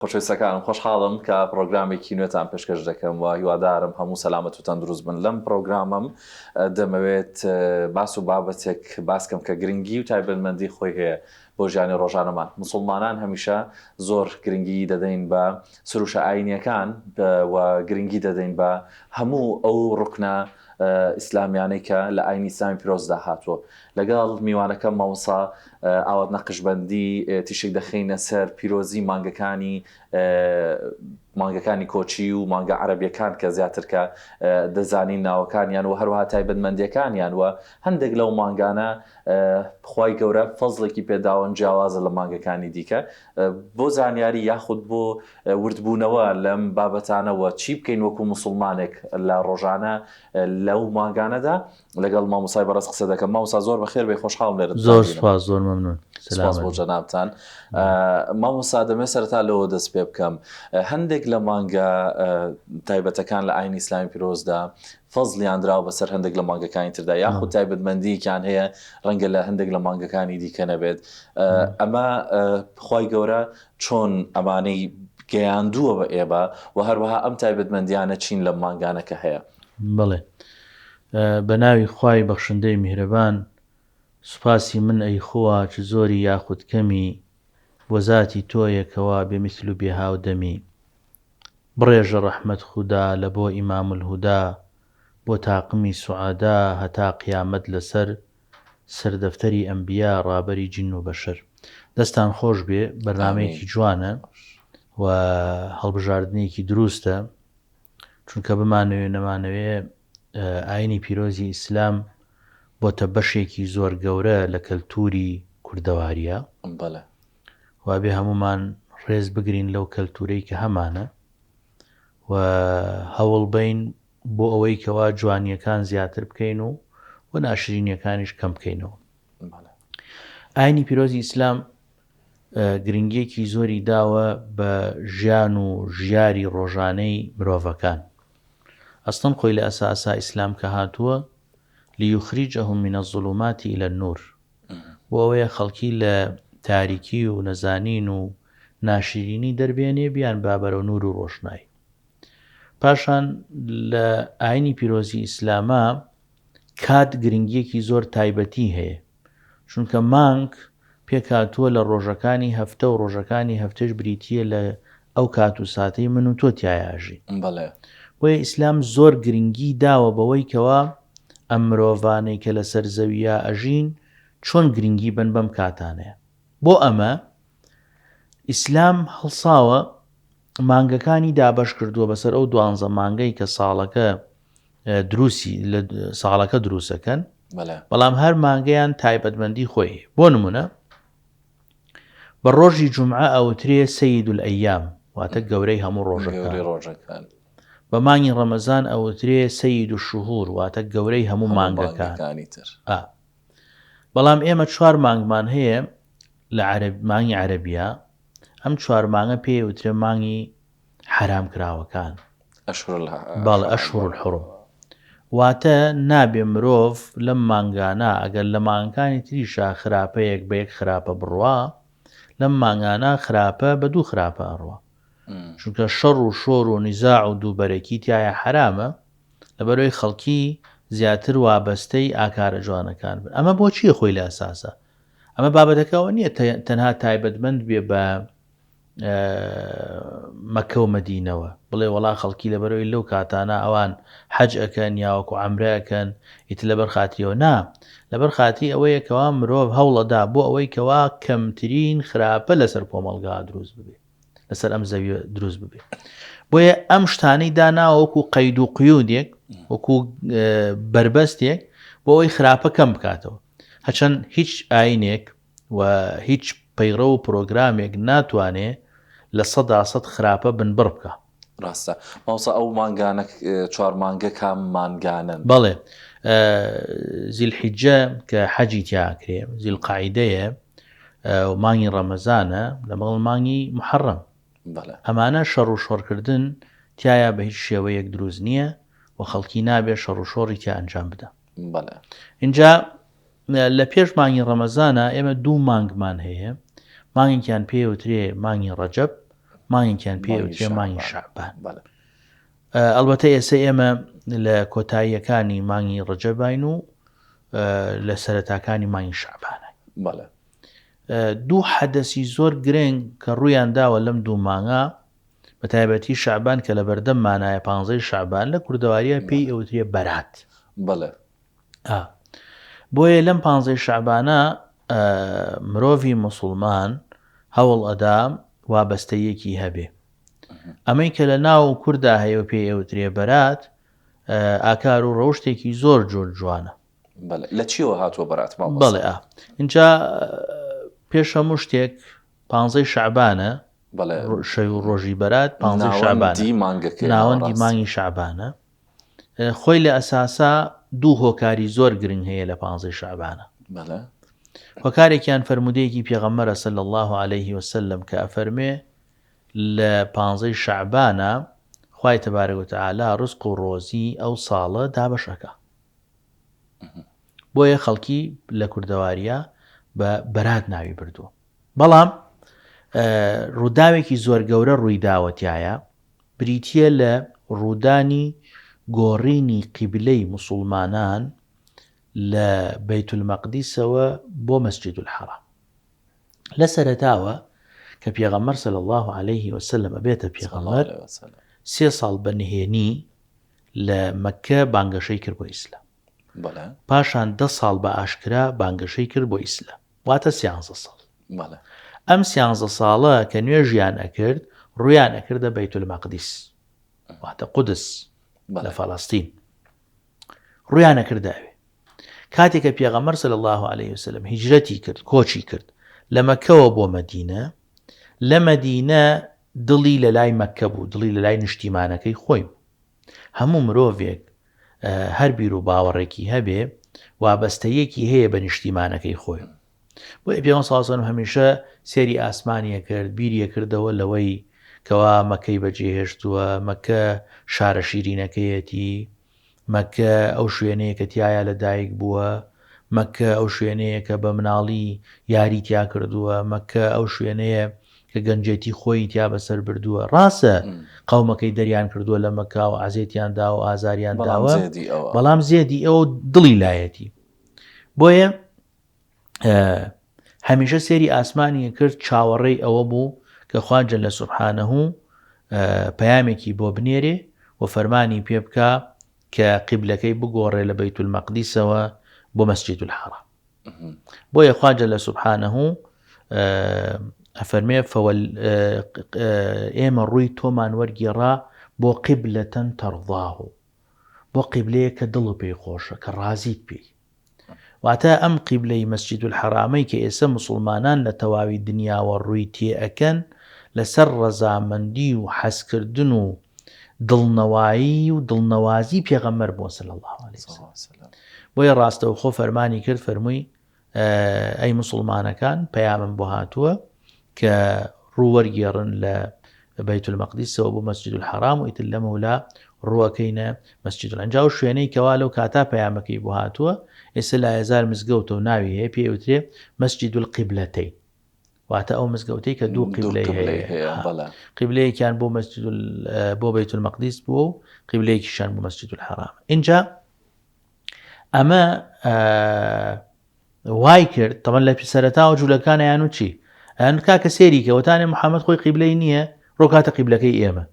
خۆشەویستەکانم خۆشحاڵم کە پڕۆگرامێکی نوێتان پێشکەش دەکەم و هیوادارم هەموو سەلامەت و تەندروست بن لەم پڕۆگرامەم دەمەوێت باس و بابەتێک باس کەم کە گرنگی و تایبەتمەندی خۆی هەیە بۆ ژیانی ڕۆژانەمان موسڵمانان هەمیشە زۆر گرنگی دەدەین بە سروشە ئاینیەکان و گرنگی دەدەین بە هەموو ئەو ڕوکنە ئیسلامیانەی کە لە ئاینی ئیسلامی پیرۆزدا هاتووە. لەگەڵ میوانەکەم مامۆستا ئاوات نەقشبەندی تیشک دەخەینە سەر پیرۆزی مانگەکانی مانگەکانی کۆچی و مانگە عەرەبیەکان کە زیاتر کە دەزانین ناوەکانیان و هەروەها تایبەتمەندیەکانیان و هەندێک لەو مانگانە خوای گەورە فەزڵێکی پێداون جیاوازە لە مانگەکانی دیکە بۆ زانیاری یاخود بۆ وردبوونەوە لەم بابەتانەوە چی بکەین وەکو موسڵمانێک لە ڕۆژانە لەو مانگانەدا لەگەڵ مامۆسای بەڕێز قسە دەکەم مامۆسا زۆر بەخێر بێی خۆشحاڵم لێرەت زۆر سوپاس زۆر مەمنون سپاس بۆ جەنابتان مامۆسا دەمێ سەرەتا لەوە دەست پێ بکەم هەندێک لە مانگە تایبەتەکان لە ئاینی ئیسلامی پیرۆزدا فەزڵیان دراوە بەسەر هەندێک لە مانگەکانی تردا یاخود تایبەتمەندیەکیان هەیە ڕەنگە لە هەندێک لە مانگەکانی دیکە نەبێت ئەمە خوای گەورە چۆن ئەمانەی گەیاندووە بە ئێمە و هەروەها ئەم تایبەتمەندیانە چین لەم مانگانە کە هەیە؟ بەڵێ بە ناوی خوای بەخشندەی میهرەبان سوپاسی من ئەی خوا چ زۆری یاخود کەمی بۆ زاتی تۆیە کەوا بێ میسل و بێ هاودەمی بڕێژە ڕەحمەت خودا لە بۆ ئیمام الهودا بۆ تاقمی سوعەدا هەتا قیامەت لەسەر سەردەفتەری ئەنبیا ڕابەری جن و بەشەر. دەستان خۆش بێ بەرنامەیەکی جوانە و هەڵبژاردنێکی دروستە چونکە بمانەوێ نەمانەوێ ئاینی پیرۆزی ئیسلام بۆتە بەشێکی زۆر گەورە لە کەلتوری کوردەواریە وابێ هەمومان ڕێز بگرین لەو کەلتورەی کە هەمانە و هەوڵ بین بۆ ئەوەی کەوا جوانییەکان زیاتر بکەین و و ناشرینیەکانیش کەم بکەینەوە. ئاینی پیرۆزی ئیسلام گرنگیەکی زۆری داوە بە ژیان و ژیاری ڕۆژانەی مرۆڤەکان. ئەسڵەن خۆی لە ئەساسا ئیسلام کە هاتووە لیخریجهم من الظلمات الى النور بۆ ئەوەیە خەڵکی لە تاریکی و نەزانین و ناشرینی دەربێنێ بیان با بەرەو نور و ڕۆشنایی. پاشان لە ئاینی پیرۆزی ئیسلاما کات گرنگیەکی زۆر تایبەتی هەیە چونکە مانگ پێکهاتووە لە ڕۆژەکانی هەفتە و ڕۆژەکانی هەفتەش بریتییە لە ئەو کات و ساتەی من و تۆ تیایا ئەژین. بەڵێ. بۆیە ئیسلام زۆر گرنگی داوە بەوەی کەوا ئەم مرۆڤانەی کە لەسەر زەوییا ئەژین چۆن گرنگی بەن بەم کاتانەیە. بۆ ئەمە ئیسلام هەڵساوە مانگەکانی دابەش کردووە بەسەر ئەو دوانزە مانگەی کە ساڵەکە دروستی لە ساڵەکە دروستەکەن بەڵام هەر مانگەیان تایبەتمەندی خۆی بۆ نمونە بە ڕۆژی جمعە ئەوترێ سید الأیام واتە گەورەی هەموو ڕۆژەکان بە مانگی ڕەمەزان ئەوترێ سید الشهور واتە گەورەی هەموو مانگەکانی تر بەڵام ئێمە چوار مانگمان هەیە لە عەرەب مانگی عەرەبیە ئەم چوار مانگە پێی وترێ مانگی حەرام کراوەکان بەڵێ اشهر الحرم واتە نابێ مرۆڤ لەم مانگانە ئەگەر لە مانگەکانی تریشا خراپەیەک بە یەک خراپە بڕوا لەم مانگانە خراپە بە دوو خراپە ئەڕوا چونکە شەڕ و شۆر و نیزاع و دووبەرەکی تایە حرامە لەبەرەوەی خەڵکی زیاتر وابەستەی ئاکارە جوانەکان بن ئەمە بۆچیە خۆی لە ئەساسە ئەمە بابەتەکە ئەوە نییە تەنها تایبەتمەند بێ بە مەکە و مەدینەوە بڵێ وەڵا خەڵکی لەبەرەوەی لەو کاتانە ئەوان حەج ئەکەن یاوەکو عەمرە ئەکەن ئیتر لەبەر خاتریەوە نا لەبەر خاتری ئەوەیە کەوا مرۆڤ هەوڵەدا بۆ ئەوەی کەوا کەمترین خراپە لەسەر کۆمەڵگا دروست ببێ لەسەر ئەم زەویە دروست ببێ بۆیە ئەم شتانەی داناوە وەکو قەید و قیودێک وەکو بربەستێک بۆ ئەوەی خراپە کەم بکاتەوە هەچەند هیچ ئاینێک و هیچ پەیڕەو و پرۆگرامێک ناتوانێ 100% خراپە بنبڕ بکا. ڕاستە مامۆستا ئەو مانگانە چوار مانگە کام مانگانەن؟ بەڵێ زیلحیجە کە حەجی تیا ئەکرێ، زیلقەعیدەیە و مانگی ڕەمەزانە لەمەڵ مانگی محەڕەم. بەڵێ. ئەمانە شەڕ و شۆڕکردن تیایا بە هیچ شێوەیەک دروست نییە و خەڵکی نابێ شەڕ و شۆڕی تیا ئەنجام بدا. بەڵێ. ئینجا لە پێش مانگی ڕەمەزانا ئێمە دوو مانگمان هەیە، مانگێکیان پێ وترێ مانگی ڕەجەب، مانگێکیان پێ ئەوترێ مانگی شەعبان. ئەڵبەتە ئێستا ئێمە لە کۆتاییەکانی مانگی ڕەجەباین و لە سەرەتاکانی مانگی شەعبانە. دوو حەدەسی زۆر گرنگ کە ڕوویان داوە لەم دوو مانگە بە تایبەتی شەعبان کە لە بەردەم مانایە پانزەی شەعبان لە کوردەواریە پێی ئەوترێ بەرات. بەڵێ. بۆیە لەم پانزەی شەعبانە مرۆڤی موسڵمان هەوڵ ئەدا وابەستەیەکی هەبێ. ئەمەی کە لە ناو کوردا هەیە و پێی ئەوترێ بەرات ئاکار و ڕەوشتێکی زۆر جۆر جوانە. بەڵێ لە چیەوە هاتووە بەرات مامۆستا؟ بەڵێ ئا ئینجا پێش هەموو شتێک پانزەی شەعبانە بەڵێ شەو و ڕۆژی بەرات پانزەی شەعبانە ناوەندی مانگەکەی ناوەندی مانگی شەعبانە خۆی لە ئەساسا دوو هۆکاری زۆر گرنگ هەیە لە پانزەی شەعبانە. بەڵێ. هۆکارێکیان فەرموودەیەکی پێغەمبەرە صلی اللە علیه وسلم کە ئەفەرموێ لە پانزەی شەعبانا خوای تبارک وتعالی ڕزق و ڕۆزی ئەو ساڵە دابەش ئەکا. بۆیە خەڵکی لە کوردەواریا بە بەرات ناوی بردووە. بەڵام ڕووداوێکی زۆر گەورە ڕوویداوە تیایا بریتییە لە ڕوودانی گۆڕینی قیبلەی موسوڵمانان لە بەیتولمەقدیسەوە بۆ مەسجیدولحەرام. لە سەرەتاوە کە پێغەمبەر صلی اللە علیه وسلم ئەبێتە پێغەمبەر سێ ساڵ بە نهێنی لە مەککە بانگەشەی کرد بۆ ئیسلام. پاشان دە ساڵ بە ئاشکرا بانگەشەی کرد بۆ ئیسلام. واتە سیانزە ساڵ. ئەم سیانزە ساڵە کە نوێژیان ئەکرد ڕوویان ئەکردە بەیتولمەقدیس واتە قودس لە فەلەستین. ڕوویان ئەکردە ئەوێ. کاتێک کە پێغەمبەر صلی اللە علیه وسلم هیجرەتی کرد کۆچی کرد لە مەکەوە بۆ مەدینە لە مەدینە دڵی لە لای مەکە بوو دڵی لە لای نیشتیمانەکەی خۆی بوو. هەموو مرۆڤێک هەر بیر و باوەڕێکی هەبێ وابەستەیەکی هەیە بە نیشتیمانەکەی خۆی. بۆیە پێغەمبەر صلی اللە علیه وسلم هەمیشە سێری ئاسمانی ئەکرد بیری ئەکردەوە لەوەی کەوا مەکەی بەجێهێشتووە مەکە شارە شیرینەکەیەتی مەکە ئەو شوێنەیە کە تیایا لە دایک بووە مەکە ئەو شوێنەیە کە بە مناڵی یاری تیا کردووە مەکە ئەو شوێنەیە کە گەنجێتی خۆی تیا بەسەر بردووە ڕاستە قەومەکەی دەریان کردووە لە مەکە و عەزێتیان داوە و ئازاریان داوە بەڵام زێدی ئەو دڵی لایەتی بۆیە هەمیشە سێری ئاسمانی کرد چاوەڕێی ئەوە بوو کە خوا جل سبحانه پەیامێکی بۆ بنێرێ و فەرمانی پێ بکا کە قیبلەکەی بگۆڕێ لە بەیت المەقدیسەوە بۆ مەسجد الحرام بۆیە خوا جل سبحانه ئەفەرمێ ئێمە ڕووی تۆمان وەرگێڕا بۆ قیبلەتەن تەڕضاه بۆ قیبلەیە کە دڵ پێی خۆشە کە ڕازیت پێی واتە ئەم قیبلەی مەسجد الحرامەی کە ئێسە موسڵمانان لە تەواوی دنیاوە ڕووی تێ ئەکەن لەسەر ڕەزامەندی و حەزکردن و دڵنەوایی و دڵنەوازی پێغەمبەر بووە صلی اللە علیه وسلم بۆیە ڕاستەوخۆ فەرمانی کرد فەرمووی ئەی موسڵمانەکان پەیامم بۆ هاتووە کە ڕوو وەرگێڕن لە بەیت المەقدیسەوە بۆ مەسجد الحرام و ئیتر لەمەولا ڕووەکەینە مەسجد العنجا و شوێنەی کەوا لەو کاتا پەیامەکەی بۆ هاتووە ئێستا لایەزار مزگەوتە و ناوی هەیە پێی ئەوترێ مەسجد القبلتین واتە ئەو مزگەوتەی کە دوو قیبلەی هەیە قیبلەیەکیان بۆ مەسجد بۆ بەیت المەقدیس بووە و قیبلەیەکیشیان بۆ مەسجد الحرام اینجا ئەمە وای کرد تەمەن لە سەرەتاوە جوولەکان یان و چی ئەن کاکە سێری کە وتانێ محەممەد خۆی قیبلەی نییە ڕۆکاتە قیبلەکەی ئێمە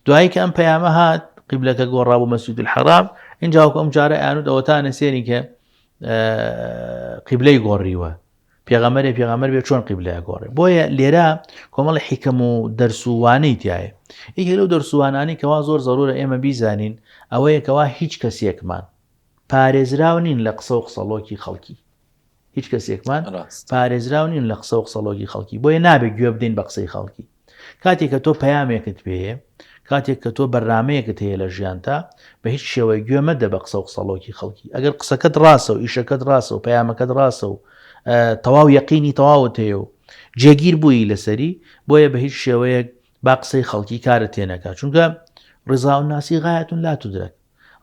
دوایی کە ئەم پەیامە هات قیبلەکە گۆڕا بۆ مەسجد الحرام اینجا وەکو ئەم جارە ئەیانوت ئەوەتانە سێری کە قیبلەی گۆڕیوە پێغەمبەرێ پێغەمبەر بێ چۆن قیبلە گۆڕێ بۆیە لێرە کۆمەڵی حیکەم و دەرس و وانەی تایە یەکێک لەو دەرس و وانانەی کەوا زۆر زەرورە ئێمە بیزانین ئەوەیە کەوا هیچ کەسێکمان پارێزراو نین لە قسە و قسەڵۆکی خەڵکی هیچ کەسێکمان پارێزراو نین لە قسە و قسەڵۆکی خەڵکی بۆیە نابێت گوێ بدەین بە قسەی خەڵکی کاتێک کە تۆ پەیامێکت پێیە کاتێک کە تۆ بەرنامەیەکت هەیە لە ژیانتا بە هیچ شێوەیەک گوێ مەدە بە قسە و قسەڵۆکی خەڵکی ئەگەر قسەکەت ڕاستە و ئیشەکەت ڕاستە و پەیامەکەت ڕاستە و تەواو یەقینی تەواوت هەیە و جێگیر بووی لەسەری بۆیە بە هیچ شێوەیەک با قسەی خەڵکی کارت تێ نەکات چونکە ڕزا و ناسی غایەتون لا تدرک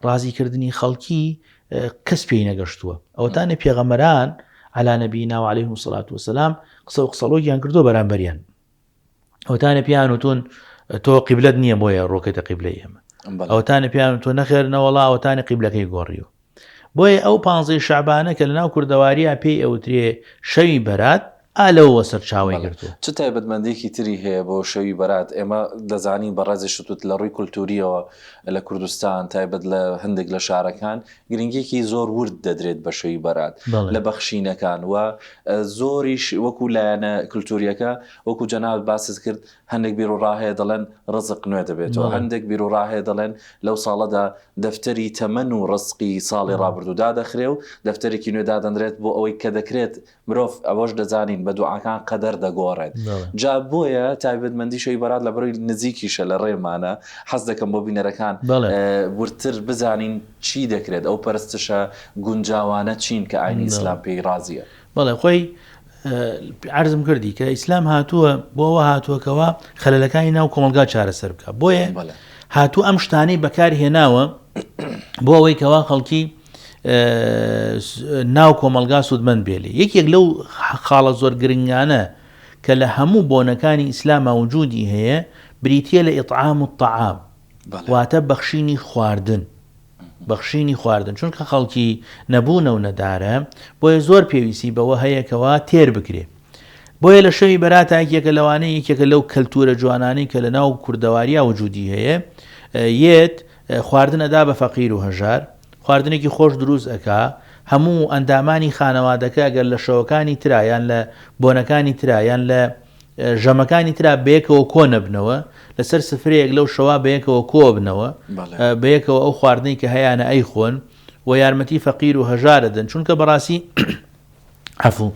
ڕازیکردنی خەڵکی کەس پێی نەگەشتووە ئەوەتانێ پێغەمەران علا نەبینا و علیهم الصلاة والسلام قسە و قسەڵۆکیان کردو بەرامبەریان. ئەوتانە پێیان وتون تۆ قیبلەت نییە بۆیە ڕۆکەتە قیبلەی ئێمە ئەوتانە پێیان تۆ نەخێر نەوەڵا ئەوتانی قیبلەکەی گۆڕیوە بۆیە ئەو پانزەی شەعبانە کە لەناو کوردەواریا پێی ئەوترێ شەوی بەرات ئا لەوەوە سەرچاوەی گرتووە. چ تایبەتمەندیەکی تری هەیە بۆ شەوی بەرات؟ ئێمە دەزانین بەڕێزیشت وت لە ڕووی کولتووریەوە لە کوردستان تایبەت لە هەندێک لە شارەکان گرنگیەکی زۆر ورد دەدرێت بە شەوی بەرات لە بەخشینەکان و زۆریش وەکو لایەنە کولتووریەکە وەکو جەنابت باست کرد هەندێک بیروڕا هەیە دەڵێن ڕزق نوێ دەبێتەوە، هەندێک بیروڕا هەیە دەڵێن لەو ساڵەدا دەفتەری تەمەن و ڕزقی ساڵی ڕابردوو دادەخرێ و دەفتەرێکی نوێ دادەنرێت بۆ ئەوەی کە دەکرێت مرۆڤ ئەوەش دەزانین بە دوعاکان قەدەر دەگۆڕێت جا بۆیە تایبەتمەندی شەوی بەرات لە بەرەی نزیکیشە لە ڕێمانە حەز دەکەم بۆ بینەرەکان وردتر بزانین چی دەکرێت ئەو پەرستشە گونجاوانە چین کە ئاینی ئیسلام پێی ڕازیە. بەڵێ خۆی عەرزم کردی کە ئیسلام هاتووە بۆ ئەوە هاتووە کەوا خەلەلەکانی ناو کۆمەڵگا چارەسەر بکە بۆیە هاتوو ئەم شتانەی بەکار هێناوە بۆ ئەوەی کەوا خەڵکی ناو کۆمەلگا سوودمەند بێلێ یەکێک لەو خاڵە زۆر گرنگانە کە لە هەموو بۆنەکانی ئیسلاما وجودی هەیە بریتە لە ئیطعام و طعام واتە بەخشینی خواردن بەخشینی خواردن چونکە خەڵکی نەبوونە و نەدارە بۆیە زۆر پێویستی بەوە هەیە کەوا تێر بکرێ بۆیە لە شەوی بەراتا یەکێکە لەوانەیە یەکێکە لەو کەلتورە جوانانەی کە لە ناو کوردەواریا وجودی هەیە یەت خواردن ئەدا بە فەقیر و هەژار خواردنێکی خۆش دروست ئەکا هەموو ئەندامانی خانەوادەکە ئەگەر لە شەوەکانی ترا یان لە بۆنەکانی ترا یان لە ژەمەکانی ترا بەیەکەوە کۆ نەبنەوە، لەسەر سفرەیەک لەو شەوە بەیەکەوە کۆبنەوە، بەیەکەوە ئەو خواردنەی کە هەیانە ئەیخۆن و یارمەتی فەقیر و هەژار ئەدەن، چونکە بەڕاستی عەفو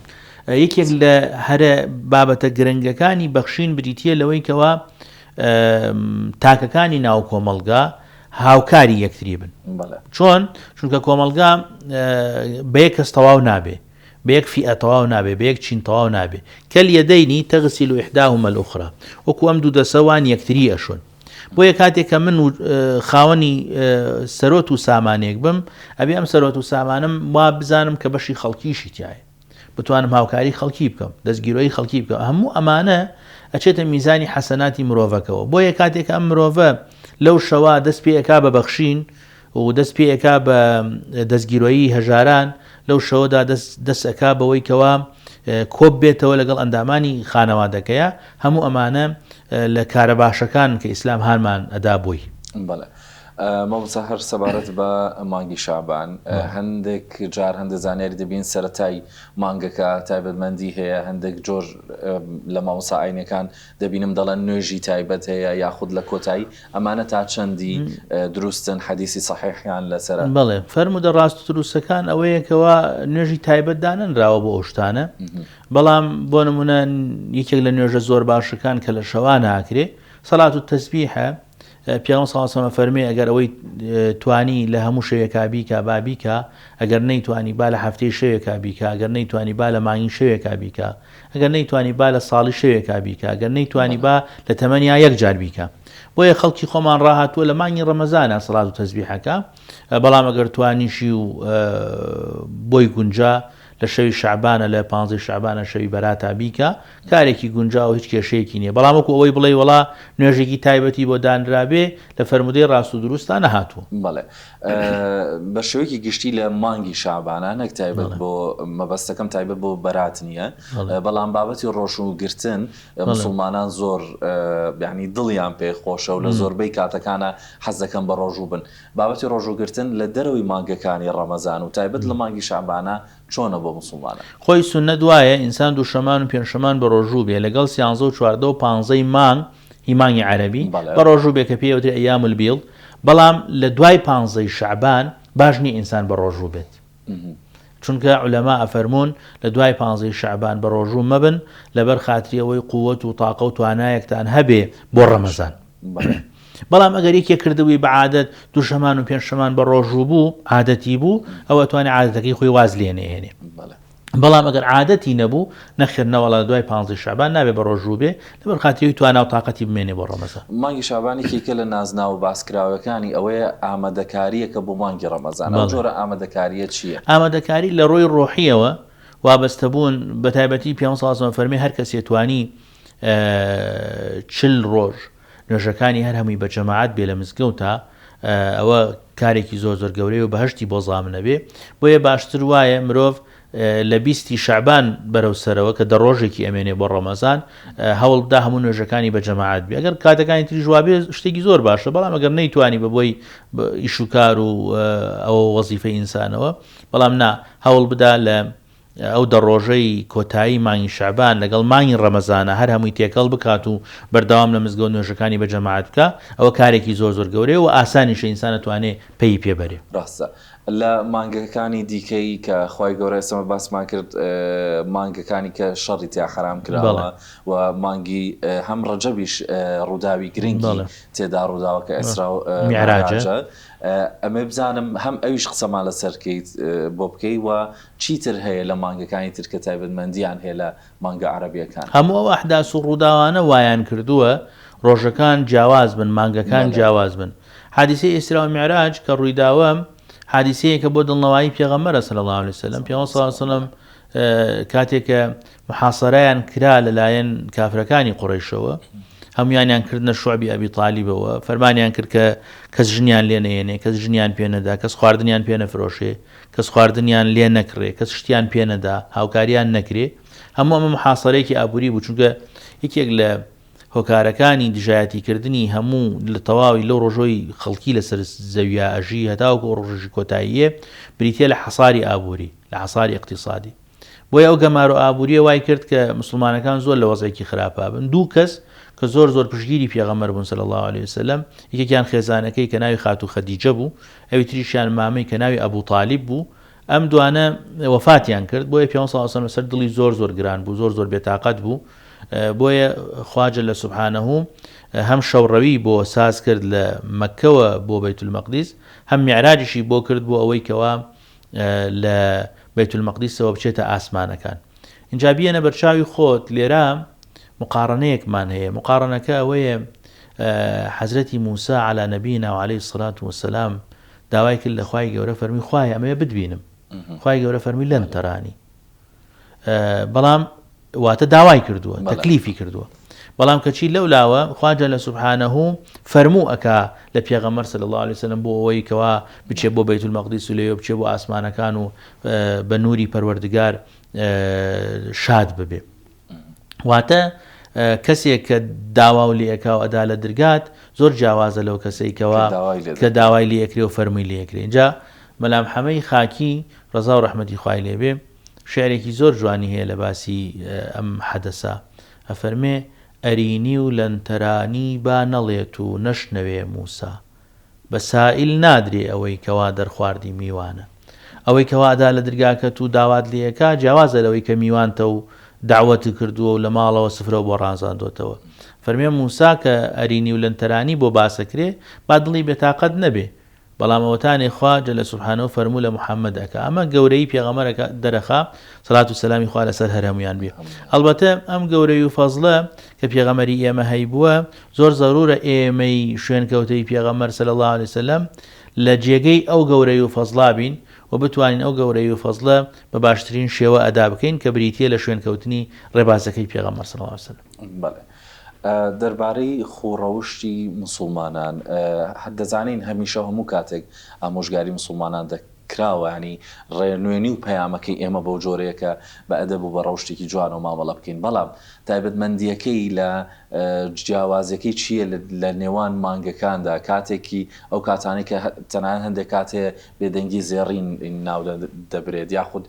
یەکێک لە هەرە بابەتە گرنگەکانی بەخشین بریتییە لەوەی کەوا تاکەکانی ناو کۆمەڵگا هاوکاری یەکتری بن. چۆن؟ چونکە کۆمەڵگا بە یەک کەس تەواو نابێ. بە یەک فیئە تەواو نابێ، بە یەک چین تەواو نابێ. کالیدین تغسل احداهما الاخری، وەکو ئەم دوو دەسە وان یەکتری ئەشۆن. بۆیە کاتێک کە من خاوەنی سەرۆت و سامانێک بم، ئەبێ ئەم سەرۆت و سامانەم وا بزانم کە بەشی خەڵکیشی تیایە. بتوانم هاوکاری خەڵکی بکەم، دەستگیرۆیی خەڵکی بکەم. هەموو ئەمانە ئەچێتە میزانی حەسەناتی مرۆڤەکەوە. بۆیە کاتێک کە ئەم مرۆڤە لەو شەوە دەست پێ ئەکا بە بەخشین، و دەست پێ ئەکا بە دەستگیرۆیی هەژاران، لەو شەوەدا دەست دەست ئەکا بەوەی کەوا کۆب بێتەوە لەگەڵ ئەندامانی خانەوادەکەیا، هەموو ئەمانە لە کارە باشەکانن کە ئیسلام هانمان ئەدا بۆی. بەڵێ مامۆستا هەر سەبارەت بە مانگی شەعبان هەندێک جار هەندێک زانیاری دەبین سەرەتای مانگەکە تایبەتمەندی هەیە هەندێک جۆر لە مامۆستا ئاینەکان دەبینم دەڵێن نوێژی تایبەت هەیە یاخود لە کۆتایی، ئەمانە تا چەندی دروستن حەدیسی سەحیحیان لەسەرە؟ بەڵێ فەرموودە ڕاست و دروستەکان ئەوەیە کەوا نوێژی تایبەت دانەنراوە بۆ ئەو شتانە، بەڵام بۆ نمونە یەکێک لە نوێژە زۆر باشەکان کە لە شەوان ناکرێ سەلات و تەسبیحە، پیامبەر صلی اللە علیه و سلم فەرمی ئەگەر ئەوەی توانی لە هەموو شەوێکا بیکا با بیکا، ئەگەر نەیتوانی با لە هەفتەی شەوێکا بیکا، ئەگەر نەیتوانی با لە مانگی شەوێکا بیکا، ئەگەر نەیتوانی با لە ساڵی شەوێکا بیکا، ئەگەر نەیتوانی با لە تەمەنیا یەک جار بیکا. بۆیە خەڵکی خۆمان ڕاهاتووە لە مانگی ڕەمەزانا سەڵات و تەزبیحەکە، بەڵام ئەگەر توانیشی و بۆی گونجا لە شەوی شەعبانە لە پانزەی شەعبانە شەوی بەراتا بیکا کارێکی گونجاوە هیچ کێشەیەکی نییە، بەڵام وەکو ئەوەی بڵێی وەڵا نوێژێکی تایبەتی بۆ دانرابێ لە فەرموودەی ڕاست و دروستا نەهاتووە. بەڵێ بە شێوەیەکی گشتی لە مانگی شەعبانا نەک تایبەت بۆ مەبەستەکەم تایبەت بۆ بەرات نییە بەڵام بابەتی ڕۆژوو گرتن مسوڵمانان زۆر یانی دڵیان پێ خۆشە و لە زۆربەی کاتەکانا حەز دەکەن بە ڕۆژوو بن بابەتی ڕۆژوو گرتن لە دەرەوەی مانگەکانی ڕەمەزان و تایبەت لە مانگی شەعبانا چۆنە بۆ موسڵمانان؟ خۆی سوننەت وایە ئینسان دووشەمان و پێنجشەمان بە ڕۆژوو بێ لەگەڵ سیانزە و چواردە و پانزەی مانگ هی مانگی عەرەبی بە ڕۆژوو بێ کە پێی ئەوترێ ایام البیض بەڵام لە دوای پانزەی شەعبان باش نیە ئینسان بە ڕۆژوو بێت چونکە عولەما ئەفەرموون لە دوای پانزەی شەعبان بە ڕۆژوو مەبن لەبەر خاتری ئەوەی قووەت و تاقە و توانایەکتان هەبێ بۆ ڕەمەزان. بەڵام ئەگەر یەکێک کردبووی بە عادەت دووشەمان و پێنجشەمان بە ڕۆژوو بوو عادەتی بوو ئەوە توانێ عادەتەکەی خۆی واز لێ نەهێنێ بەڵام ئەگەر عادەتی نەبوو نەخێر نەوەڵا لە دوای پانزەی شەعبان نابێ بە ڕۆژوو بێ لەبەر خاتری ئەوەی توانا و تاقەتی بمێنێ بۆ ڕەمەزان. مانگی شەعبان یەکێکە لە نازناوە باسکراوەکانی ئەوەیە ئامادەکارییەکە بۆ مانگی ڕەمەزان، ئەو جۆرە ئامادەکارییە چییە؟ ئامادەکاری لە ڕووی ڕۆحییەوە وابەستەبوون، بەتایبەتی پێغەمبەر صلی اللە علیە و سلم فەرمی هەر کەسێ توانی. چل ڕۆژ نوێژەکانی هەر هەمووی بە جەماعەت بێ لە مزگەوتا ئەوە کارێکی زۆر زۆر گەورەیە و بەهەشتی بۆ زامن ئەبێ بۆیە باشتر وایە مرۆڤ لە بیستی شەعبان بەرەو سەرەوە کە دە ڕۆژێکی ئەمێنێ بۆ ڕەمەزان هەوڵ بدا هەموو نوێژەکانی بە جەماعەت بێ ئەگەر کاتەکانی تریش وابێ شتێکی زۆر باشە بەڵام ئەگەر نەیتوانی بە بۆی ئیش و کار و ئەوە وەزیفەی ئینسانەوە بەڵام نا هەوڵ بدا لە ئەو دە ڕۆژەی کۆتایی مانگی شەعبان لەگەڵ مانگی ڕەمەزانا هەر هەمووی تێکەڵ بکات و بەردەوام لە مزگەوت نوێژەکانی بە جەماعەت بکا ئەوە کارێکی زۆر زۆر گەورەیە و ئاسانیشە ئینسان ئەتوانێ پەیی پێ بەرێ. ڕاستە لە مانگەکانی دیکەی کە خوای گەورە ئێستا مە باسمان کرد مانگەکانی کە شەڕی تیا حەرام کراوە و مانگی هەم ڕەجەبیش ڕووداوی گرنگی تێدا ڕووداوە کە ئیسرا و میعراجە ئەمەوێ بزانم هەم ئەویش قسەمان لەسەر کەیت بۆ بکەی و چیتر هەیە لە مانگەکانی تر کە تایبەتمەندیان هەیە لە مانگە عەرەبیەکان؟ هەموو ئەو ئەحداس و ڕووداوانە وایان کردووە ڕۆژەکان جیاواز بن، مانگەکان جیاواز بن. حادیسەی ئیسرا و میعراج کە ڕوویداوە حادیسەیەکە بۆ دڵنەوایی پێغەمبەرە صلی اللە علیە وسلم. پێغەمبەر صلی اللە علیە وسلم کاتێک کە محاصەرەیان کرا لەلایەن کافرەکانی قوڕەیشەوە هەمویانیان کردنە شعبی ئەبی تالیبەوە فەرمانیان کرد کە کەس ژنیان لێ نەیەنێ کەس ژنیان پێ نەدا کەس خواردنیان پێ نەفرۆشێ کەس خواردنیان لێ نەکڕێ، کەس شتیان پێ نەدا، هاوکاریان نەکرێ، هەموو ئەمە موحاسەرەیەکی ئابووری بوو، چونکە یەکێک لە هۆکارەکانی دژایەتی کردنی هەموو لە تەواوی لەو ڕۆژۆی خەڵکی لەسەر زەویا ئەژی هەتاوەکو ئەو ڕۆژەشی کۆتاییە بریتیە لە حەساری ئابووری، لە حەساری ئیقتیسادی. بۆیە ئەو گەمارۆ ئابووریە وای کرد کە موسڵمانەکان زۆر لە وەزعێکی خراپا بن. دوو کەس کە زۆر زۆر پشتگیری پێغەمبەر بوون صلی اللە علیه وسلم، یەکێکیان خێزانەکەی کە ناوی خاتوو خەدیجە بوو، ئەوی تریشیان مامەی کە ناوی ئەبو تالیب بوو، ئەم دوانە وەفاتیان کرد، بۆیە پێغەمبەر صلی اللە علیه وسلم لەسەر دڵی زۆر زۆر گران بوو، زۆر زۆر بێتاقەت بوو، بۆیە خوا جل سبحانە هەم شەوڕەوی بۆ ساز کرد لە مەککەوە بۆ بەیت المەقدیس، هەم میعراجیشی بۆ کرد بۆ ئەوەی کەوا لە بەیت المەقدیسەوە بچێتە ئاسمانەکان. ئینجا بیەنە بەرچاوی خۆت لێرە مقاڕنەیەکمان هەیە، مقاڕنەکە ئەوەیە حەزرەتی موسا علی نبینا و علیه الصلاة والسلام داوای کرد لە خوای گەورە فەرمی خوایە ئەمەوێ بتبینم، خوای گەورە فەرمی لن ترانی، بەڵام واتە داوای کردووە تەکلیفی کردووە بەڵام کەچی لەو لاوە خوا جل سبحانه فەرموو ئەکا لە پێغەمبەر صلی الله علیه وسلم بۆ ئەوەی کەوا بچێ بۆ بەیت المقدس و لەوێ بچێ بۆ ئاسمانەکان و بە نوری پەروەردگار شاد ببێ واتە کەسێک کە داوا و لێکا و ئەدا لە درگات زۆر جیاوازە لەو کەسەی کەوا کە داوای لێکرێ و فەرمووی لێکرێ اینجا مەلام حەمەی خاکی ڕەزا و ڕەحمەتی خوای لێبێ شیعرێکی زۆر جوانی هەیە لە باسی ئەم حەدەسە ئەفەرمێ، ئەرینی و لەنتەرانی با نەڵێت و نەشنەوێ موسا بە سائیل نادرێ ئەوەی کەوا دەرخواردی میوانە ئەوەی کەوا ئەدا لە درگاکەت و داوات لێ ئەکا جیاوازە لەوەی کە میوانتە و دەعوەتت کردووە و لە ماڵەوە سفرەو بۆ ڕازاندۆتەوە فەرمێ موسا کە ئەرینی و لەنتەرانی بۆ باسەکرێ با دڵی بێتاقەت نەبێ بەڵام ئەوەتانێ خوا جل سبحانە فەرموو لە محمد ئەکا ئەمە گەورەیی پێغەمبەر ئەکا دەرەخا سەلات و سەلامی خوا لەسەر هەر هەموویان بێ ئەڵبەتە ئەم گەورەی و فەزڵە کە پێغەمبەری ئێمە هەیبووە زۆر زەرورە ئێمەی شوێنکەوتەی پێغەمبەر صلی اللە علیه وسلم لە جێگەی ئەو گەورەی و فەزڵا بین و بتوانین ئەو گەورەی و فەزڵە بە باشترین شێوە ئەدا بکەین کە بریتیە لە شوێنکەوتنی ڕێبازەکەی پێغەمبەر صلی اللە علیه وسلم. بەڵێ. دەربارەی خووڕەوشتی موسوڵمانان دەزانین هەمیشە و هەموو کاتێک ئامۆژگاری موسوڵمانان دەکراوە یانی ڕێنوێنی و پەیامەکەی ئێمە بەو جۆرەیە کە بە ئەدەب و بە ڕەوشتێکی جوانەوە مامەڵە بکەین بەڵام تایبەتمەندییەکەی لە جیاوازیەکەی چییە لە نێوان مانگەکاندا کاتێکی ئەو کاتانەی کە تەنانەت هەندێک کات هەیە بێدەنگی زێڕین ناو دەبرێت یاخود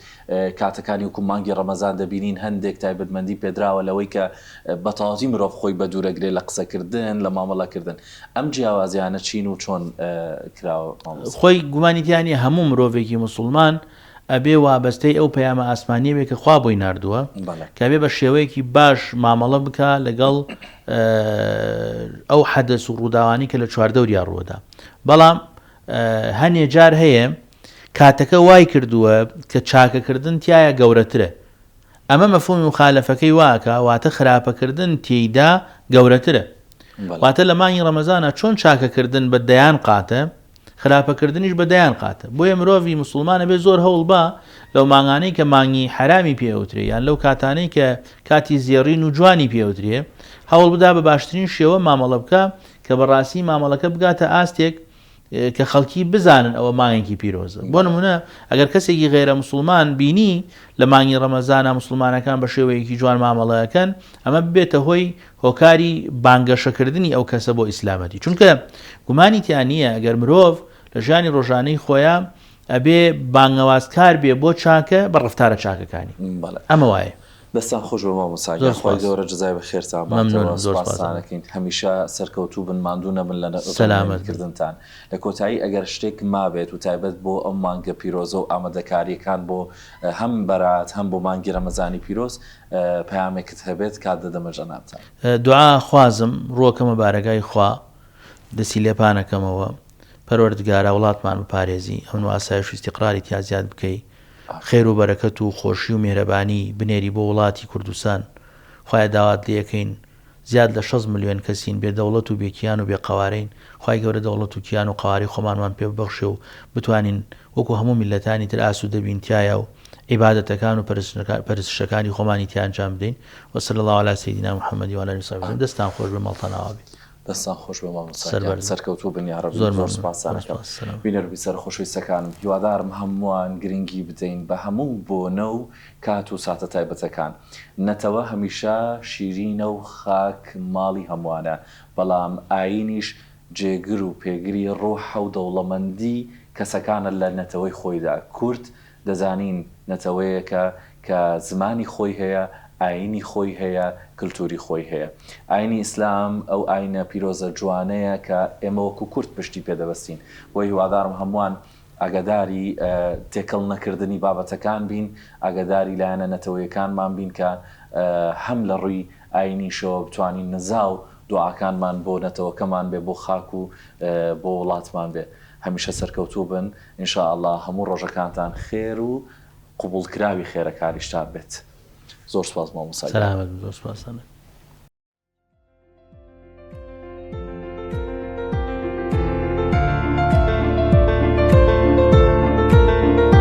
کاتەکانی وەکو مانگی ڕەمەزان دەبینین هەندێک تایبەتمەندی پێدراوە لەوەی کە بەتەواوەتی مرۆڤ خۆی بەدوورەگرێت لە قسەکردن لە مامەڵەکردن ئەم جیاوازیانە چین و چۆن کراوە مامۆستا؟ خۆی گومانی تیا نیە هەموو مرۆڤێکی موسوڵمان ئەبێ وابەستەی ئەو پەیامە ئاسمانیە بێ کە خوا بۆی ناردووە کە ئەبێ بە شێوەیەکی باش مامەڵە بکا لەگەڵ ئەو حەدەس و ڕووداوانی کە لە چواردەوریا ڕووەدا بەڵام هەنێ جار هەیە کاتەکە وای کردووە کە چاکەکردن تایە گەورەترە ئەمە مەفهومی موخالەفەکەی وا ئەکا واتە خراپەکردن تێیدا گەورەترە. واتە لە مانگی ڕەمەزانا چۆن چاکەکردن بە دەیان قاتە خراپەکردنیش بە دەیان قاتە. بۆیە مرۆڤی موسڵمان ئەبێ زۆر هەوڵ با لەو مانگانەی کە مانگی حەرامی پێ ئەوترێ یان لەو کاتانەی کە کاتی زێڕین و جوانی پێ ئەوترێ هەوڵ بدا بە باشترین شێوە مامەڵە بکا کە بەڕاستی مامەڵەکە بگاتە ئاستێک کە خەڵکی بزانن ئەوە مانگێکی پیرۆزە. بۆ نمونە ئەگەر کەسێکی غەیرە موسڵمان بینی لە مانگی ڕەمەزانا موسڵمانەکان بە شێوەیەکی جوان مامەڵە ئەکەن ئەمە ببێتە هۆی هۆکاری بانگەشەکردنی ئەو کەسە بۆ ئیسلامەتی چونکە گومانی تیا نییە ئەگەر مرۆڤ لە ژیانی ڕۆژانەی خۆیا ئەبێ بانگەوازکار بێ بۆ چاکە بە ڕەفتارە چاکەکانی ئەمە وایە. دەستان خۆش بێ مامۆستا گیان خوای گەورە جەزای بەخێرتان باتەوە سوپاستان ئەکەین هەمیشە سەرکەوتوو بن ماندوو نەبن لە ڕێنمایی کردنتان لە کۆتایی ئەگەر شتێک مابێت و تایبەت بۆ ئەم مانگە پیرۆزە و ئامادەکاریەکان بۆ هەم بەرات هەم بۆ مانگی رەمەزانی پیرۆز پەیامێکت هەبێت کات دەدەمە جەنابتان. دوعا خوازم ڕووەکەمە بارەگای خوا دەستی لێ پانەکەمەوە پەروەردگارا وڵاتمان بپارێزی ئەمن و ئاسایش و ئیستیقراری تیا زیاد بکەی خێر و بەرەکەت و خۆشی و میهرەبانی بنێری بۆ وڵاتی کوردستان خوایە داوات لێکەین زیاد لە 6 ملیۆن کەسین بێ دەوڵەت و بێ کیان و بێ قەوارەین خوای گەورە دەوڵەت و کیان و قەوارەی خۆمانمان پێ ببەخشێ و بتوانین وەکو هەموو میللەتانی تر ئاسوودە بین تیایا و عیبادەتەکان و پەرستشەکانی خۆمانی تیا ئەنجام بدەین وصلی اللە علی سیدنا محمد و علی آله و صحبه وسلم دەستان خۆش بێ ماڵتان ئاوا بێ. دەستان خۆش بێ مامۆستا گیان سەرکەوتوو بن یاڕەبی زۆر سوپاستان ئەکەم بینەر و بیسەرە خۆشەویستەکانم هیوادارم هەمووان گرنگی بدەین بە هەموو بۆنە و کات و ساتە تایبەتەکان نەتەوە هەمیشە شیرینە و خاک ماڵی هەمووانە بەڵام ئایینیش جێگر و پێگری ڕوحە و دەوڵەمەندی کەسەکانە لە نەتەوەی خۆیدا کورد دەزانین نەتەوەیەکە کە زمانی خۆی هەیە، ئایینی خۆی هەیە، کلتوری خۆی هەیە. ئایینی ئیسلام ئەو ئایینە پیرۆزە جوانەیە کە ئێمە وەکو کورد پشتی پێ دەبەستین. بۆیە هیوادارم هەمووان ئاگاداری تێکەڵ نەکردنی بابەتەکان بین، ئاگاداری لایەنە نەتەوەیەکانمان بین کە هەم لە ڕووی ئایینیشەوە بتوانین نزا و دوعاکانمان بۆ نەتەوەکەمان بێ، بۆ خاک و بۆ وڵاتمان بێ. هەمیشە سەرکەوتوو بن ان شاء اللە هەموو ڕۆژەکانتان خێر و قبوڵکراوی خێرەکانیشتان بێت زۆر سوپاس مامۆستا گیان. سەلامەت بن زۆر سوپاستان دەکەم.